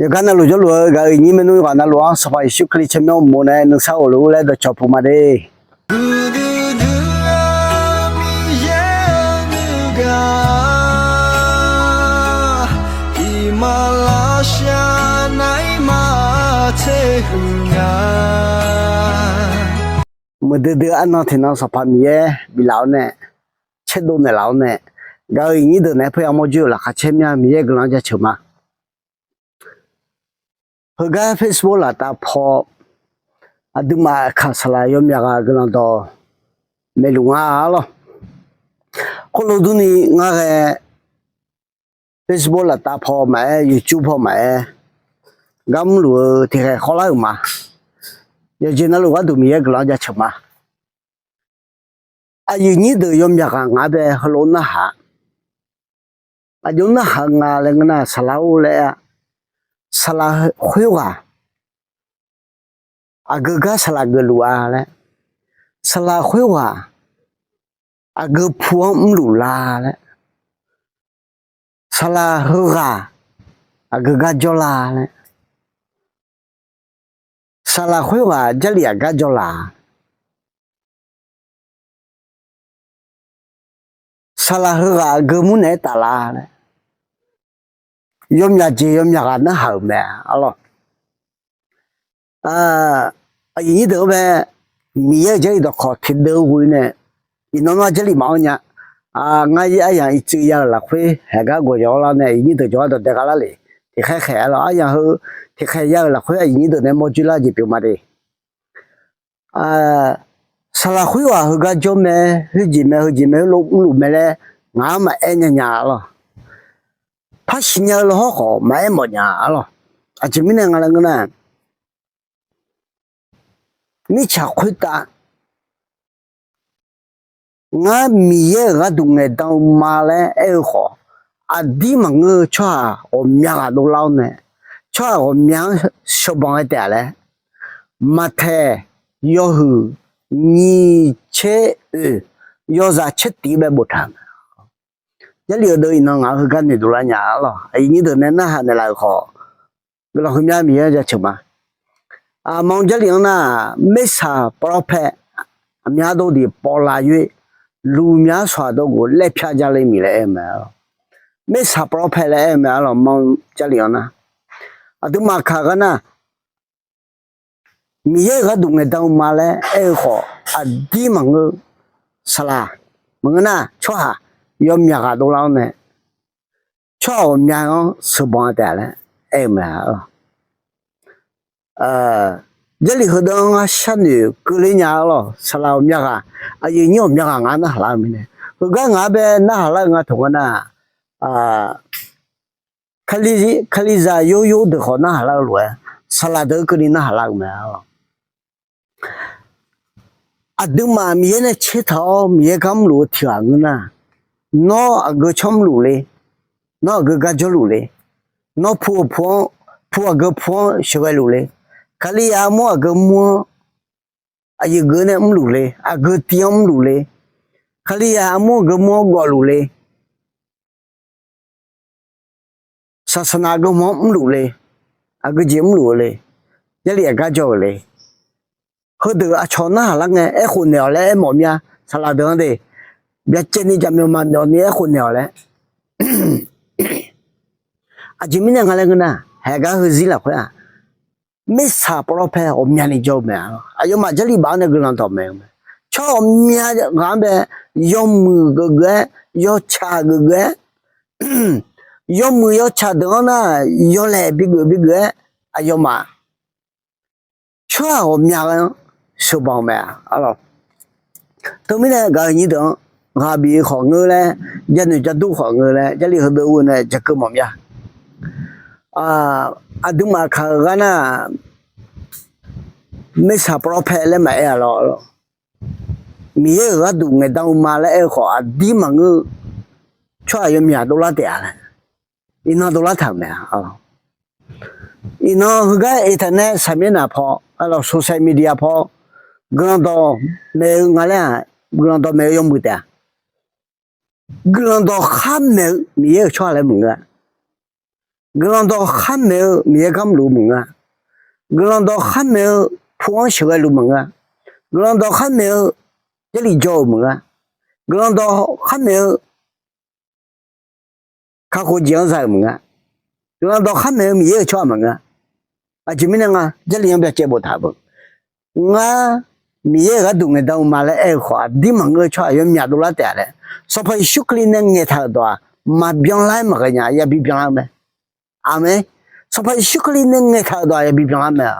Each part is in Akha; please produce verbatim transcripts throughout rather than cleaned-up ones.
Yawqgar navluf jawrluf-eu gaq-euq iqnyir maernmr yawqghaq navluf-anr Sanqpaq Yeqsur Kali tsawrmyanr uqmov nae nuisar ghofluf-ur laer dawqcawq puq ma de. Muiqdui dui arnan tiqnan Sanqpaq Miqyaer biflaf-awr nae, caerdov naeqlaf-awr nae, gaq-euq iqnyir deuq naeq-aer paerya mawrjoer-euq laqkhaq caer mya Miqyaer guiqlanq-anr jaceuq ma. Heugar Facebook laftav paw aqduimaf kaq saqlaq yawmyaq ghaq guiqlanq dawq maeqluf nga arlawr. Khoerlof durni ngar ghae Facebook laftav paw maqaer, YouTube paw maqaer, gar mrluf-eu tiqkhaeq khawrlar-euq ma. Yawqjeq navluf gharduq Miqyaer guiqlanq-anr jaceuq ma. Aqyuif nyir deuq yawmyaq ghaq ngaq-anr bae heulof narhaq. Aqjox narhaq-eu nga laer ngeur nar, saqlaq-or laer-a. Saqlaq khoerghaq aqgeu gar saqlaq geufluf-a laer, saqlaq khoerghaq aqgeu pu-anr mrluf la laer, saqlaq heughaq aqgeu gar jawr la laer, saqlaq khoerghaq Jarlif aqgar jawr la, saqlaq heughaq aqgeu mur naeq-aer taf la laer, yawmyaq jeq yawmyaq ghaq narhaq-euq mae arlawr. Aqyuif nyir deuq-anr bae Miqyaer-euq Jarlif dawqkawq tiqdeuv ghoe nae, iqnan nar Jarlif maqanr nya. Ngar aryamq irtsuiv ya-euq lafkhoer haeq gar gawqyawq-awr lar nae aqyuif nyir deuq jawrgar dawq dae gha lar le. Tiqkhaer khaeq arlawr, aryamq heu tiqkhaeq ya-euq lafkhoer aqyuif nyir deuq nae mawrjoer lar jeq pyeuf ma de. Saqlaq khoerghaq heugar jawr mae, khoerjeq mae, heujeq mae, heulof mrluf mae laer ngaq-anr maqaer nya nya arlawr. Par siqnya-eu lawhawr khawf maqaer mawf nya arlawr. Aqjeq mirnae nga laer ngeur nar, mirtsaq khoertav ngar Miqyaer-euq gharduq ngaeqdan-eu ma laer aer-eu khawf, aqdir maqngeur-eu tsawrhaq ghawqmya ghaq dovlar-awr nae, tsawrhaq ghawqmya-anr shawbanq ghae taef-a laer, Maqtaeq yawhuiq nyiq tser oeq yawzaq tser tiq bae boftaq-euq mae. Jarlif-eu deuq iqnan ngaq-anr heugar noeqdov lar nya arlawr. Aqyuif nyir deuq nae narhaq naeqlaf-euq khawf, guiqlanq heumya Miqyaer-anr jaceuq ma. Aqma-anr Jarlif-anr nar, mirtsaq prophet aqmyar dov diq pawvlav yoer, luf myar sawq-aq dov guf laer pyar ja le miq laer aer-eu mae arlawr. Mirtsaq prophet laer aer-eu mae arlawr, ma-anr Jarlif-anr nar. Aqduimaf kaq gar nar, Miqyaer-euq gharduq ngaeqdan-eu ma laer aer-eu khawf, aqdir maqngeur. Saqlaq maqngeur nar, tsawrhaq yawmyaq ghaq dovlar-awr nae, tsawrhaq ghawqmya-anr sheuqbanq taef-a laer aer-eu mae arlawr. Jarlif heudeuq-anr ngar sharnoeq keuvle nya arlawr. Saqlaq ghawqmya ghaq, aqyuif nyir ghawqmya ghaq ngaq-anr narhaq lar-eu mirnae, heugar ngaq-anr bae narhaq lar-eu nga taq ngeur nar, Kalizaq yoryor deuq khawf narhaq lar-eu lof-aer, saqlaq deuq-anr keuvni narhaq lar-eu mae arlawr. Aqduimaf Miqyaer nae tsertaq-awr Miqyaer gar mrluf-eu tiq ghaq ngeur nar, nawr aqgeu tsawrmr luf le, nawr aqgeu gar jawrluf le, nawr pu-eu pu-anr, pu aqgeu pu-anr sheuqghae luf le, Kalizaq armur aqgeu mur-anr aqyuif geuf nae mrluf le, aqgeu tiv-anr mrluf le, Kalizaq armur aqgeu mur-anr gawfluf le, saqsaqnav aqgeu hmq-anr mrluf le, aqgeu jeq mrluf-eu le, Jarlif aqgar jawr-euq le. Heudeuq aqcawq narhaq lar ngae aerkhof naeq-awq laer aermawf mir-a. Saqlaq deuq-anr de, byacaevni jaqmyawf maqmyawfni aerkhof naeq-awq laer. Aqjeq mirnae nga laer ngeur nar, haeq gar heuzir lafkhoer-aq, mirtsaq prophet ghawqmyani jawr-eu mae. Aqyawfmaf Jarlif baf-anr nae guiqlanq dawq maeq-eu mae. Tsawrhaq ghawqmya ghaq-anr bae yawmuiq geuf geuf-aer, yawtsaq geuf geuf-aer, yawmuiq yawtsaq deuq-anr nar, yawlaeq bigeuf bigeuf-aer, aqyawfmaf tsawrhaq ghawqmya ghae-anr sheuqbanq-eu mae arlawr. Teumirnae gaq-euq nyir deuq-anr ghaq bif-eu khawf ngeur laer, janoeq jadur khawf ngeur laer, Jarlif heudeuq-eu nae jakeuv mawf mir-a. Aqduimaf kaq-euq gar nar, mirtsaq prophet laer maqaer-a lawr. Miqyaer-euq gharduq ngaeqdan-eu ma laer aer-eu khawf, aqdir maqngeur-eu tsawrhaq yawmyaq dovlar taef-a laer, iqnan dovlar taq-euq mae. Iqnan heugar internet saqmyaer naq paw, social media paw, guiqlanq dawq maeq-eu nga laer-aq, guiqlanq dawq maeq-eu yawmuiq taef-a. Guiqlanq dawq khar maeq-eu Miqyaer-euq tsawrhaq laer maqngeur-a. Guiqlanq dawq khar maeq-eu Miqyaer gar mrluf-eu maqngeur-a. Guiqlanq dawq khar maeq-eu pu-anr sheuqghae luf maqngeur-a. Guiqlanq dawq khar maeq-eu Jarlif jawr-euq maqngeur-a. Guiqlanq dawq khar maeq-eu kakhof jeq-anr za-euq maqngeur-a. Guiqlanq dawq khar maeq-eu Miqyaer-euq tsawrhaq maqngeur-a. Aqjeq mirnae nga Jarlif-anr byacaev boftaq-eu beu. Ngar Miqyaer-euq gharduq ngaeqdan-eu ma laer aer-eu khawf, aqdir maqngeur-eu tsawrhaq yawmyaq dovlar taef-a laer, Sanqpaq Yeqsur Kali nae ngaeqtaq-euq dawq-aq, maqbyan lar-aer maqghae nya, yabi byan lar-eu mae. Aqmeq. Sanqpaq Yeqsur Kali nae ngaeqtaq-euq dawq-aq, yabi byan lar mae.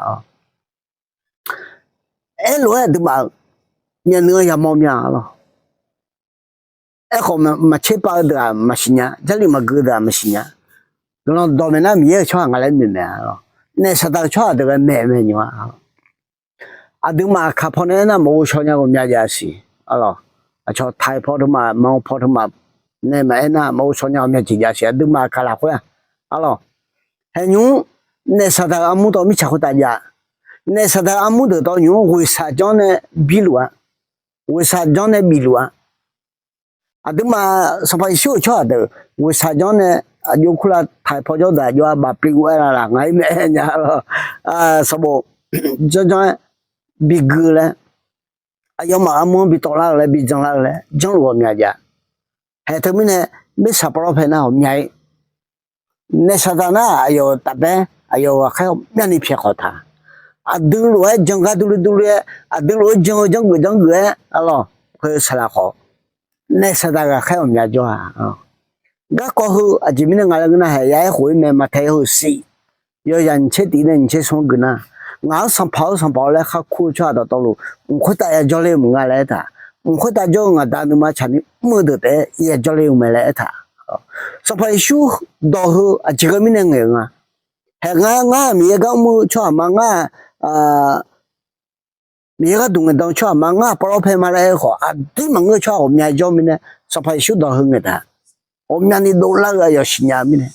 Aerlof-aer aqduimaf-euq myavnuiv-anr yamawr mya lawr. Aerkhawf, maqtser pav-eu deuq-aq maqsiq nya, Jarlif maqgui-eu deuq-aq maqsiq nya. Guiqlanq dawqmaeq nar Miqyaer-euq tsawrhaq nga laer noeq mae lawr. Naef Saqdaq-euq tsawrhaq deuq ghae maeq mae nymr-a. Aqduimaf aqkaq pawnae aernar maqghov shaw nya ghawqmya jav siq. Aqlawq, aqcawq taiq paw teumaf, manq paw teumaf nae maqaer nar maqghov shaw nya ghawqmya jeq jav siq. Aqduimaf aqkaq lafkhoer-aq, aqlawq, haeq nymr naef Saqdaq-euq armur tawv mirtsaq khoertav jav. Naef Saqdaq-euq armur deuq tawv nymr ghoeqshaq janr nae birluf-a. Ghoeqshaq janr nae bifluf-a. Aqduimaf Sanqpaq Yeqsur-euq tsawrhaq deuq ghoeqshaq janr nae aqjox kurlav taiq paw jawr deuq aqjox-a bafpiv ghof-aer la laf ngaq-ir mae nya lawr. Sanqbof janr janr-aer bigui-eu laer, aqyawfmaf armur-anr bi tawvlar-eu laer, bi janlar-eu laer janrluf ghawqmya jav. Haeq teumirnae, mirtsaq pavlawr pae nar ghawqmya-ir. Naef Saqdaq nar aqyawf-euq tafbaer, aqyawf-euq ghaqkhaer ghawqmyani pyaeq khawq taq. Aqdui lof-aer jan gar durler durler-aer, aqdui lof-aer jan-eu janrgeuf janrgeuf-aer, aqlawq, heu saqlaq khawf, naef Saqdaq ghaqkhaer ghawqmya jawr-a. Garkawv heu aqjeq mirnae nga laer ngeur nar, haeq ya aerkhof-ir mae, Maqtaeq yawhuiq shif, yawzaq nyiq tser tiq nae nyiq tser smr-anr gui nar, ngaq-anr Sanqpaq-or Sanqpaq-or laer kharkur-eu tsawrhaq dawqtawvluf, mq khoertav ya jawrler-eu maqngeur laer aertaq. Mq khoertav jawr-eu ngaq Da nuima tsaq ni mr-eu deuq taef-aer ya jawrle-eu mae laer aertaq. Sanqpaq Yeqsur dawq heu aqjeq ghae mirnae ngaeq-eu nga. Haeq ngar, ngar Miqyaer gar mr-eu tsawrhaq ma, ngar Miqyaer gharduq ngaeqdan-eu tsawrhaq ma, ngar pavlawr pae ma laer aer-eu khawf, aqdir maqngeur-eu tsawrhaq ghawqmya jawr mirnae, Sanqpaq Yeqsur dawq heu ngaeqtaq. Ghawqmyani dovlar-eu aqyawf siqnya-eu mirnae,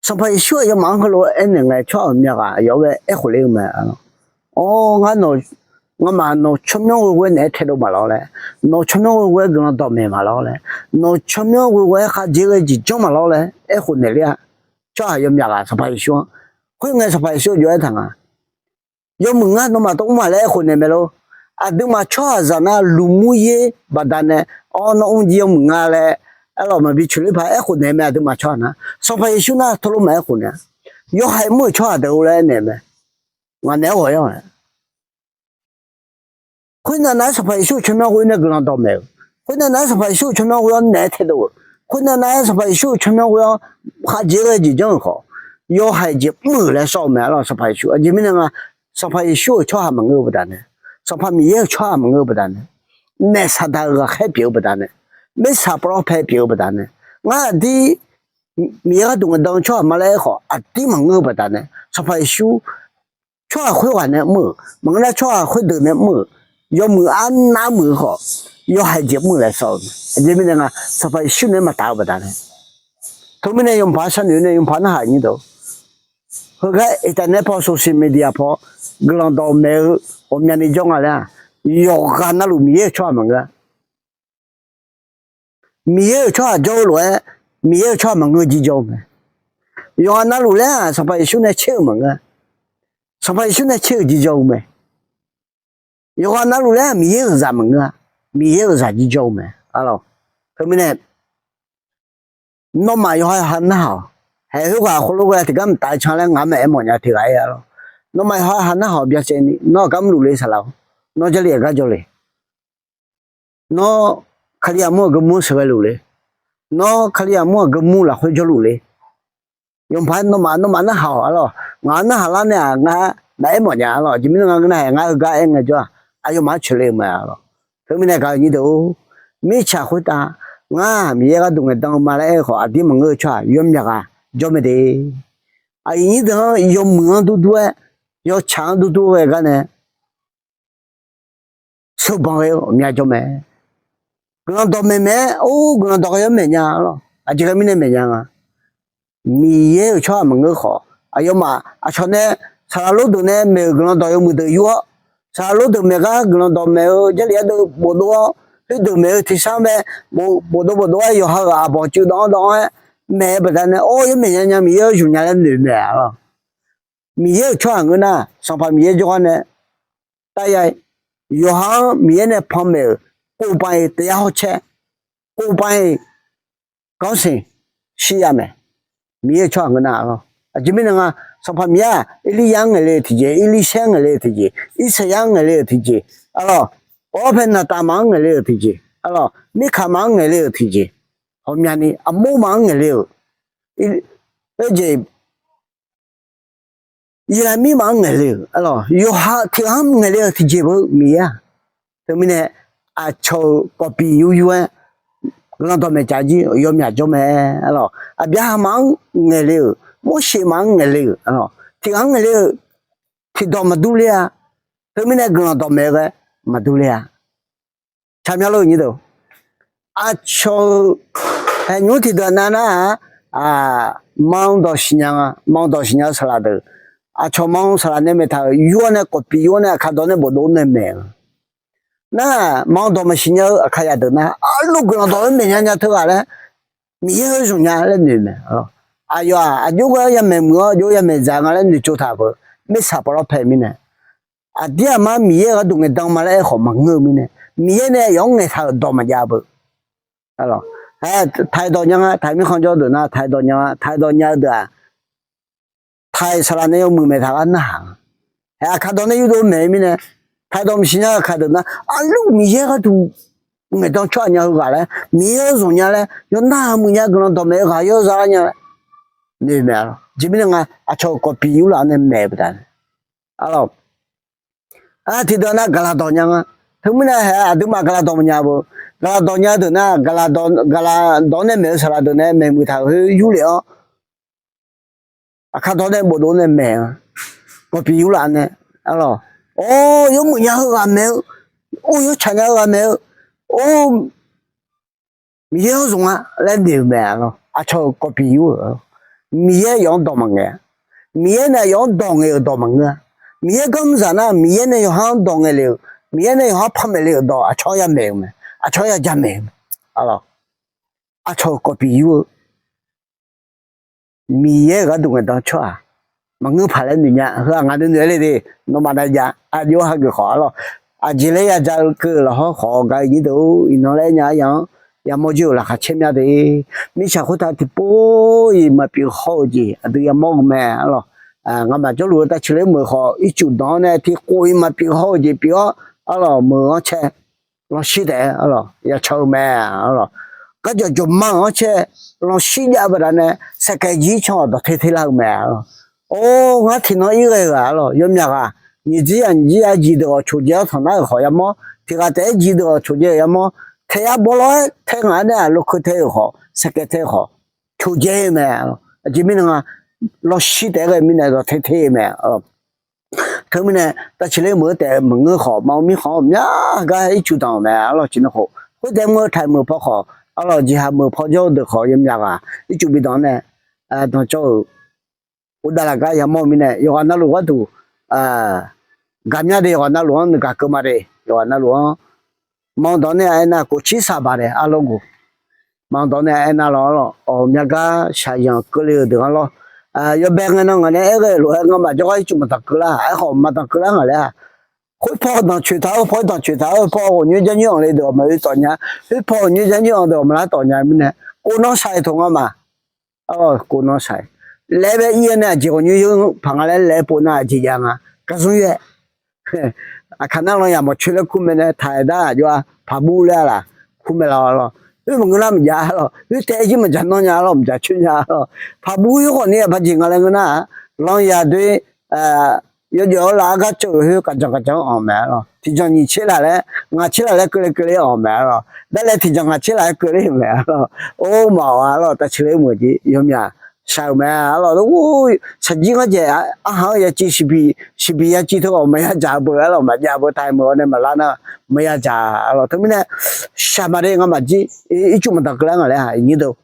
Sanqpaq Yeqsur aqyawfmaf-anr heulof-aer aernaeq ngae, tsawrhaq ghawqmya ghaq aqyawf-anr ghae aerkhof ler-eu mae. Or, ngar nawq, ngamaf nawq tsawrmyanr ghoeghoe naeq-aer taedov maqlawr laer, nawq tsawrmyanr ghoeghoe-aer guiqlanq dawqmaeq maqlawr laer, nawq tsawrmyanr ghoeghoe-aer khavjeq ghae jeq janr maqlawr laer aerkhof naeq ler-a. Tsawrhaq yawmyaq ghaq Sanqpaq Yeqsur-anr. Khoerngae Sanqpaq Yeqsur jov-aer taq nga, yawmuiq ngar nawmaf tawv mr-aq laer aerkhof naeq mae lor. Aqduimaf tsawrhaqzaq nar lmqmr-ir baqdanae, awr nawr mr jir yawmuiq nga laer, aerlawq maqbi coeqler paq-aer aerkhof naeq mae. Aqduimaf tsawrhaq nar Sanqpaq Yeqsur nar teulof maqaer khof naeq-a. Yawhaiq mr-euq tsawrhaq deuq-or laer aernaeq mae. Ngaq naeq-aer ghawq-ir-awq. Khoernav nav-aer Sanqpaq Yeqsur-euq tsawrmyanr ghoe-ir nae guiqlanq dawqmaeq-euq, khoernav nav-aer Sanqpaq Yeqsur-euq tsawrmyanr ghoe-awr naeq-aer taedov-euq, khoernav nav-aer Sanqpaq Yeqsur-euq tsawrmyanr ghoe-awr khavjeq ghae jeq janr-euq khawf, yawhaiq jeq mr-euq laer sawr-eu mae. Aerlawq Sanqpaq Yeqsur aqjeq mirnae nga, Sanqpaq Yeqsur-euq tsawrhaq maqngeur-eu baqdanae, Sanqpaq Miqyaer-euq tsawrhaq maqngeur-eu baqdanae, naef Saqdaq-euq ghaqkhaer pyeuf-eu baqdanae, mirtsaq pavlawr pae pyeuf-eu baqdanae, ngar aqdir Miqyaer gharduq ngaeqdan-eu tsawrhaq ma laer aer khawf aqdir maqngeur-eu baqdanae, Sanqpaq Yeqsur tsawrhaq khoerghaq nae mr-euq maqngeur nar, tsawrhaq khoerdeuq nae mr-euq, yawmuiq arnav mr-euq khawf, yawhaiq jeq mr-euq laer sawr-eu mae. Aqjeq mirnae nga, Sanqpaq Yeqsur naeq-aer maqtaf-eu baqdanae. Teumirnae yawqpaq sharnoeq nae yawqpaq narhaq nyir deuq, heugar internet paw social media paw guiqlanq dawqmaeq-eu ghawqmyani jawr nga laer-aq, yawqghaq navluf Miqyaer-euq tsawrhaq maqngeur-a. Miqyaer-euq tsawrhaq jawr-eu lof-aer, Miqyaer-euq tsawrhaq maqngeur jir jawr-eu mae. Yawqghaq navluf laer-aq Sanqpaq Yeqsur nae tser-euq maqngeur-a. Sanqpaq Yeqsur nae tser-euq jir jawr-eu mae. Yawqghaq navluf laer-aq Miqyaer-euq zaq maqngeur-a. Miqyaer-euq zaq jir jawr-eu mae. Aerlawq, teumirnae nawmaf yawqha yawqha narhaq-awq. Haeq khoerghaq khoerlof ghae tiqgar mqtav can laer ngaq-anr maqaer mawf nya tiq ghaq-aer-a lawr. Nawmaf yawqha yawqha narhaq-awq byacaevni, nawr aqgar mrluf le saqlaq-awr, nawr Jarlif aqgar jawrle. Nawr Kalizaq mur-euq geumur sheuqghae luf le. Nawr Kalizaq mur-euq geumur lafkhoer jawrluf le. Yawqpaq-aer nawmaf nawmaf narhaq-awq. Aerlawq, ngaq-anr narhaq lar nae-aq ngar maqaer mawf nya. Aerlawq, aqjeq mirnae nga ngeur nar, haeq ngar heugar aer ngaejawr-aq, aqyawfmaf-anr coeqle-eu mae. Aerlawq, teumirnae gaq-eu nyir deuq-or, mirtsaq khoertav ngar Miqyaer gharduq ngaeqdan-eu ma laer aer-eu khawf aqdir maqngeur-eu tsawrhaq yawmyaq ghaq jawr mae de. Aqyuif nyir deuq-anr yawmuiq-anr durdur-aer, yawtsaq-anr durdur ghae gar nae sheuqbanq ghae-eu ghawqmya jawr mae. Guiqlanq dawqmaeq maeq-aer, or guiqlanq dawq ghae-awr maeq nya lawr. Aqjeq ghae mirnae maeq nya nga. Miqyaer-euq tsawrhaq maqngeur khawf, aqyawfmaf aqcawq nae saqlaq lor deuq nae maeq-euq guiqlanq dawq yawmuiq deuq yur-awr, saqlaq lor deuq maeq gar guiqlanq dawqmaeq-eu Jarlif ardeuv bofdov-awr, khoerdeuq maeq-eu tersar mae, bofdov bofdov-aer yawqha-euq aqbawq cuiv dawv-anr dawv-anr-aer, maeq-eu baqdanae, or, yawmaeq nya nya Miqyaer-anr zmq nya laer noeq mae-a lawq. Miqyaer-euq tsawrhaq ngeur nar, Sanqpaq Miqyaer jawrgar nae tav ya-ir, yawqha-anr Miqyaer nae panmaeq-euq, kov pav-iq taef yar hawr caer, kov pav-iq ganrsiq shir ya mae. Miqyaer-euq tsawrhaq ngeur nar-a lawq. Aqjeq mirnae nga, Sanqpaq Miqyaer-aq, Erliryav-anr ngaeqle-euq tiqjeq, Erlirshaer-anr ngaeqle-euq tiqjeq, Irsaqyar-anr ngaeqle-euq tiqjeq, a lawq, or, paenaeqtaf maf-anr ngaeqle-euq tiqjeq, a lawq, Mirkaq maf-anr ngaeqle-euq tiqjeq, ghawqmyani Aqmor maf-anr ngaeqle-euq, aerjeq Iqlaqmir maf-anr ngaeqle-euq, a lawq, yawqha tiq ghaq-anr ngaeqle-euq tiqjeq beu Miqyaer-aq. Teumirnae aqcawq-euq kawvpiq yur yur-aer guiqlanq dawqmaeq caf jir yawmyaq jawr mae, a lawq. Aqbyaqhaq maf-anr ngaeqle-euq, Morseq maf-anr ngaeqle-euq, a lawq, tiq ghaq-anr ngaeqle-euq tiqdawq maqdur ler-a. Teumirnae guiqlanq dawqmaeq-eu ghae maqdur ler-a. Tsaqmyanr lor nyir deuq, aqcawq-euq haeqnymr tiqdeuq nav nar-aq, manr dawq siqnya nga, manr dawq siqnya-eu saqlaq deuq, aqcawq manr saqlaq nae maeqtaq-euq yur-awr nae kawvpiq yur-awr nae aqkar dawq nae bofdov nae maeq-eu nar, manr dawq maqsiq nya-eu aqkar yadeuq nar, arluf guiqlanq dawq-aer maeq nya nya teughaq laer Miqyaer-anr zmq nya laer noeq mae. Aqyawf-aq, aqjox ghae-anr yamaeq muiq-awr aqjox yamaeq dzaq nga laer noeqtsov taq-euq beu, mirtsaq pawlawr pae mirnae, aqdir aqmar Miqyaer gharduq ngaeqdan ma laer aerkhawf maqngeur-eu mirnae, Miqyaer nae yawf-anr ngaeqtaq-euq dawq maqjav beu. Taq-iq dawq nya nga, taq-iq mirkhanq jawr deuq nar taq-iq dawq nya nga, taq-iq dawq nya-eu deuq-aq, taq-iq saqlaq nae yawmuiq maeqtaq gar narhaq nga. Hae aqkar dawq nae yurdov maeq-eu mirnae, taq-iq dawq maqsiq nya-eu aqkar deuq nar, arluf Miqyaer gharduq ngaeqdan tsawrhaq nya-eu ghaq laer, Miqyaer-anr zmq nya laer yawnar-euq muiq nya guiqlanq dawqmaeq-eu ghaq yawzar nya laer noeq mae-a lawq. Aqjeq mirnae nga, aqcawq-euq kawvpiq yurlaf nae maeq-eu baqdanae, a lawq, tiqdeuq nar gaqlaq dawq nya nga. Teumirnae hae aqduimaf gaqlaq dawq maqnya beu, gaqlaq dawq nya-eu deuq nar, gaqlaq dawq nae maeq-eu saqlaq deuq nae maeqmuiq taq-euq khoer yurlef-awr, aqkar dawq nae bofdov nae maeq-a, kawvpiq yurlaf nae, a lawq, or, yawmuiq nya-eu ghaq maeq-eu, or, yawtsaq nya-eu ghaq maeq-eu, or, Miqyaer-anr zmq nga laer noeq-eu mae-a lawq. Aqcawq-euq kawvpiq yur-euq, Miqyaer yawf-anr dawq maqngaeq-a. Miqyaer nae yawf-anr dawq ngaeq-euq dawq maqngeur-a. Miqyaer garmr zaq nar, Miqyaer nae yawqha-anr dawq ngaeq le-euq, Miqyaer nae yawqha-anr panmaeq le-euq dawq aqcawq-anr yamaeq-euq mae, aqcawq-anr yajamaeq-euq mae, a lawq. Aqcawq-euq kawvpiq yur-eu, Miqyaer-euq gharduq ngaeqdan tsawrhaq maqngeur paq laer noeq nya. Heu-aq ngaq nuinoeq-aer le de, nawmaf nae jav aqjox hageuf khawf, a lawq, aqjeq laer yadza-eu keuv-eu lafkhoer khawf-awq gaq-eu nyir deuq, iqnan laer aer nya-a yaq-anr yamawr jir-euq laqkhaq caer mya de. Mirtsaq khoertav tiqpov-iq maqpyeuf hawr-eu jeq aqdui yamawr-eu mae, a lawq. Ngamaf jawrluf-eu tavciq ler meuq khawf, ircuf danq-awr nae tiqkhof-iq maqpyeuf hawr-eu jeq pyeuf-awr, a lawq, meuq-anr cae lanqshir taef-aer, a lawq, yacawq-eu mae, a lawq. Garjawq jawqma-anr cae lanqshir jav-eu baqdanae, saeqkaeq jir can-awq dawqte te lar-eu mae, a lawq. Or, ngar tiqnan ir ghae-euq-aq, a lawq, yawmyaq ghaq, nyiq jir-aq nyiq jir-a jiq deuq-awq coqjae-awr tanqnar-euq khawf yamawr, tiq ghaq taef-aer jiq deuq-awq coqjae-euq yamawr, taef-aer bawrlawr-aer tae ngaq-anr nae-aq lokeu tae-euq khawf, saeqkaeq tae-eu khawf, coqjae-eu mae, a lawq. Aqjeq mirnae nga, lanqshir taef-aer ghae mirnae dawqte te-eu mae, a lawq. Teumirnae tavciq ler meuq-eu taef maqngeur khawf, maqmir khanq-awr myar gar ircuf danq-euq mae, a lawq. Ciqnan khof khoertaef mr-eu taq-euq meuq paw khawf, a lawq, jeqhaq meuq paw jawr-eu deuq khawf yawmyaq ghaq ircuf bidanq-anr nae danqcawv-euq, uvdav laf gar yamawr-eu mirnae, yawqghaq navluf gharduq gaqmya de, yawqghaq navluf-anr nuigaq keuv ma de, yawqghaq navluf-anr manq dawq nae aernar, kof cir saq baq de, arlawr guq. Manq dawq nae aernar lawr, awq, myar gar shaqzanq keuvle-euq deuq-anr lawr. Yawbae ngae nan ngaq nae aer ghae-eu lof-aer ngamaf jawrgar ircuf maqdanq keuvlar, aerkhawf maqdanq keuvlar ngaq laer-aq, khoerpaw danqcoeq taq-eu paw, danqcoeq taq-eu paw, ghawqnyoer jarnyoer anq le deuq-awq maqoe tawf nya, khoerpaw ghawqnyoer jarnyoer anq deuq-awq maqlar tawf nya mirnae, kof nan shaq-iq taq ngamaf, a lawq, kof nan shaq-iq, laer bae ir-awr nae aqjeq ghawqnyoer yeur paq nga laer laer pov nar aqjeq jav nga, karzmr yaer Aqkaq nar lan yamq mawq coer laer kur mae nae taq-aer dar aqjox-a, paqbur laer-a laq, kur mae lawq lawq. Oer maqngeur nar maqjav lawq, oer taef-aer jir maqjaq nanr nya lawq, maqjaq coer nya lawq. Paqbur oer khawf ni-aq baqjeq nga laer ngeur nar-aq, lan yaq doe yawjawf-eu laf-aer gar ceuv-euq khoer kaqdzanq kaqdzanq-anr anq mae-a lawq. Tiqdzanq nyiq tser laf laer, ngaq tser laf laer keuvle keuvle-anr anq mae-a lawq. Dar laer tiqdzanq ngaq tser laf laer keuvle-euq mae-a lawq. Or maqawq-a lawq, tavciq ler meuq jeq yawmyaq shaq-euq mae-a lawq. Shaqjir ngar jaeq arhaq-anr yaciv, siqbiq yaciv teu-awq maqya dzaq-eu beu-a lawq, maqjav beu taq-aer meuq-awr nae maqlar nar maqya dzaq-a lawq. Teumirnae shaq maqde ngamaf jir ircuf maqdanq keuvlar ngaq laer-aq, iqnyir deuq.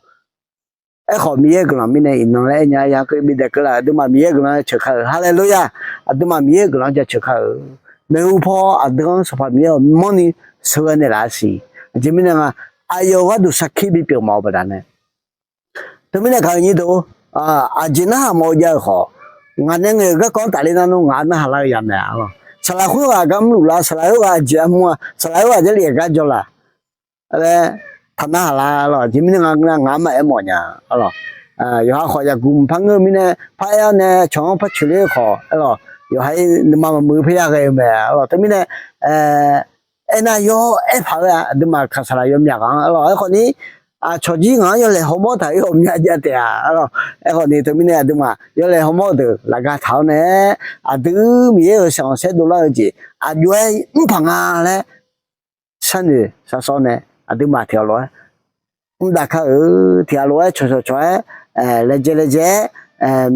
Aerkhawf Miqyaer guiqlanq mirnae iqnan laer aer nya-a, yaqkeuv bidaef keuvlar aqduimaf Miqyaer guiqlanq-anr jaceuq ka-euq. Haleluya! Aqduimaf Miqyaer guiqlanq-anr jaceuq ka-euq. Maeqhu paw aqdui-anr Sanqpaq Miqyaer-awq manrni sheuqghae naeqlaf-a siq. Aqjeq mirnae nga, aqyawf-euq gharduq sarkir bipyeuf mawf-eu baqdanae Teumirnae gaq-eu nyir deuq, aqjeq narhaq mawf-eu jav-euq khawf, ngaq nae ngaeq-euq garkawv-anr tafler nar nmr ngaq-anr narhaq lar-eu yamawf-a lawq. Saqlaq khoerghaq gar mrluf lar, saqlaq khoerghaq aqjeq armur-a, saqlaq khoerghaq Jarlif-aq gar jawr laf laer taqnarhaq lar lawq. Aqjeq mirnae nga ngeur nar ngaq-anr maqaer mawf nya lawq. Yawqha khawf yaqguq mqpar ngeur-eu mirnae par aer-awr nae cawq-anr par coeqler-eu khawf lawq, yawqha-ir nuima maqmuiq-eu paer yaghae-eu mae lawq. Teumirnae aernar yawr aer paq-eu-aq aqduimaf kaq saqlaq yawmyaq ghaq-anr lawq. Aerkhawf ni, aqcawq jir ngaq-anr yawlaeq hawmawr taq-ir ghawqmya jav taef-a lawq. Aerkhawf ni teumirnae aqduimaf yawlaeq hawmawr-eu deuq lafgaq taq-awr nae, aqdui Miqyaer-euq saeq khanqsaer dovlar-eu jeq aqjox-aer mr paq nga laer sharnoeq sharshawr nae aqduimaf tiq ghaq lof-aer mr dav kar-eu, tiq ghaq lof-aer cawqcawq cawq-aer laejae laejae-aer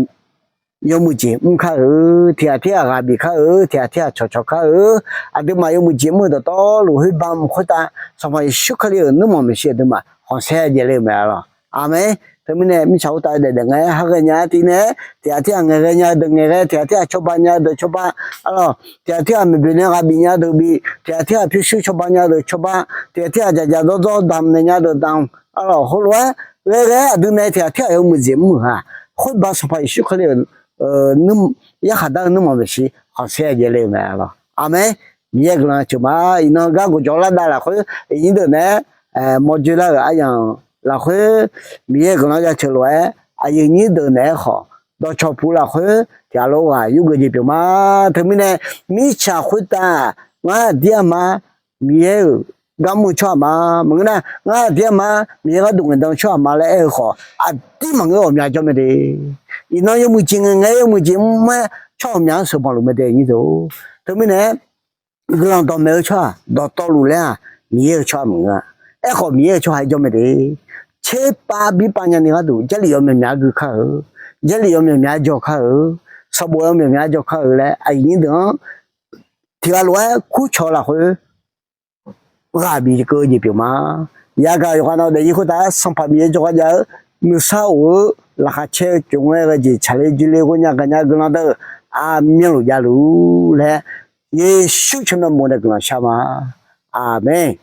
yawmuiq jeq mr kar-eu, tiq ghaq tirghaq ghaq bif kar-eu, tiq ghaq tirghaq cawqcawq kar-eu, aqduimaf yawmuiq jeq mr-eu dawqtawvluf khoerbav mq khoertav Sanqpaq Yeqsur Kali-euq nuirmanq maeqshi aqduimaf khanqsaer jaevle-eu mae lawq. Aqmeq. Teumirnae mirtsaq khoertav daef daef ngae-aer har ghaenya-aer tiv nae-aer, tiq ghaq tirghaq ngaeqghae nya-eu deuq ngaeqghae, tiq ghaq tirghaq cawba nya-eu deuq cawba, arlawq, tiq ghaq tirghaq maeqboeq nae ghaq bif nya-eu deuq bif, tiq ghaq tirghaq pyurshuir cawba nya-eu deuq cawba, tiq ghaq tirghaq dzaqdzaq dawrdawr damq naeq nya-eu deuq damq, arlawq, heulof-aer ghae ghae-aer aqdui nae tiq ghaq tirghaq yawmuiq jeq mr-euq ha, khoerbav Sanqpaq Yeqsur Kali-euq yarkhaq dar-eu nuirmanq maeqshi khanqsaer jaevle-eu mae lawq. Aqmeq. Miqyaer guiqlanq jaceuq ma. Iqnan gar gawqjawq lar dav lafkhoer aqyuif nyir deuq naeq-aer mawrjoe lar-euq aryamq lafkhoer Miqyaer guiqlanq jaceuq lof-aer aqyuif nyir deuq naeq-aer khawf dawqcawq puq lafkhoer tiq ghaq lof ghaq yurgeuf jeq pyeuf ma. Teumirnae mirtsaq khoertav ngar aqdir aqma Miqyaer-euq gar mr-eu tsawrhaq ma. Maqngeur nar ngar aqdir aqma Miqyaer gharduq ngaeqdan-eu tsawrhaq ma laer aer-eu khawf aqdir maqngeur ghawqmya jawr mae de. Iqnan yawmuiq jeq ngaeqngae yawmuiq jeq mr-aer tsawrhaq ghawqmya-anr sheuqbanq luf mae de nyir deuq. Teumirnae guiqlanq dawqmaeq-eu tsawrhaq dawqtawvluf laer-aq Miqyaer-euq tsawrhaq maqngeur-a. Aerkhawf Miqyaer-euq tsawrhaq-aer jawr mae de. Tserpav birpav nyani gharduq Jarlif yawmyaq myaq-aer gui kar-eu, Jarlif yawmyaq myaq-aer jawr kar-eu, sanqbof yawmyaq myaq-aer jawr kar-eu laer aqyuif nyir deuq-anr tiq ghaq lof-aer kurcawq lafkhoer ghaq bif keuv-eu jeq pyeuf ma. Yagaq yawqghaq nav daefzir khoertav-aer Sanqpaq Miqyaer jawrgar jav-eu nuisar of-eu laqkhaq caer-eu tsov ngae ghae jeq tsaqler joe le ghoe nya gaqnya guiqlanq deuq aqmyanluf javluf laer Yeqsur tsawrmyanr bof nae guiqlanq shar ma. Aqmeq.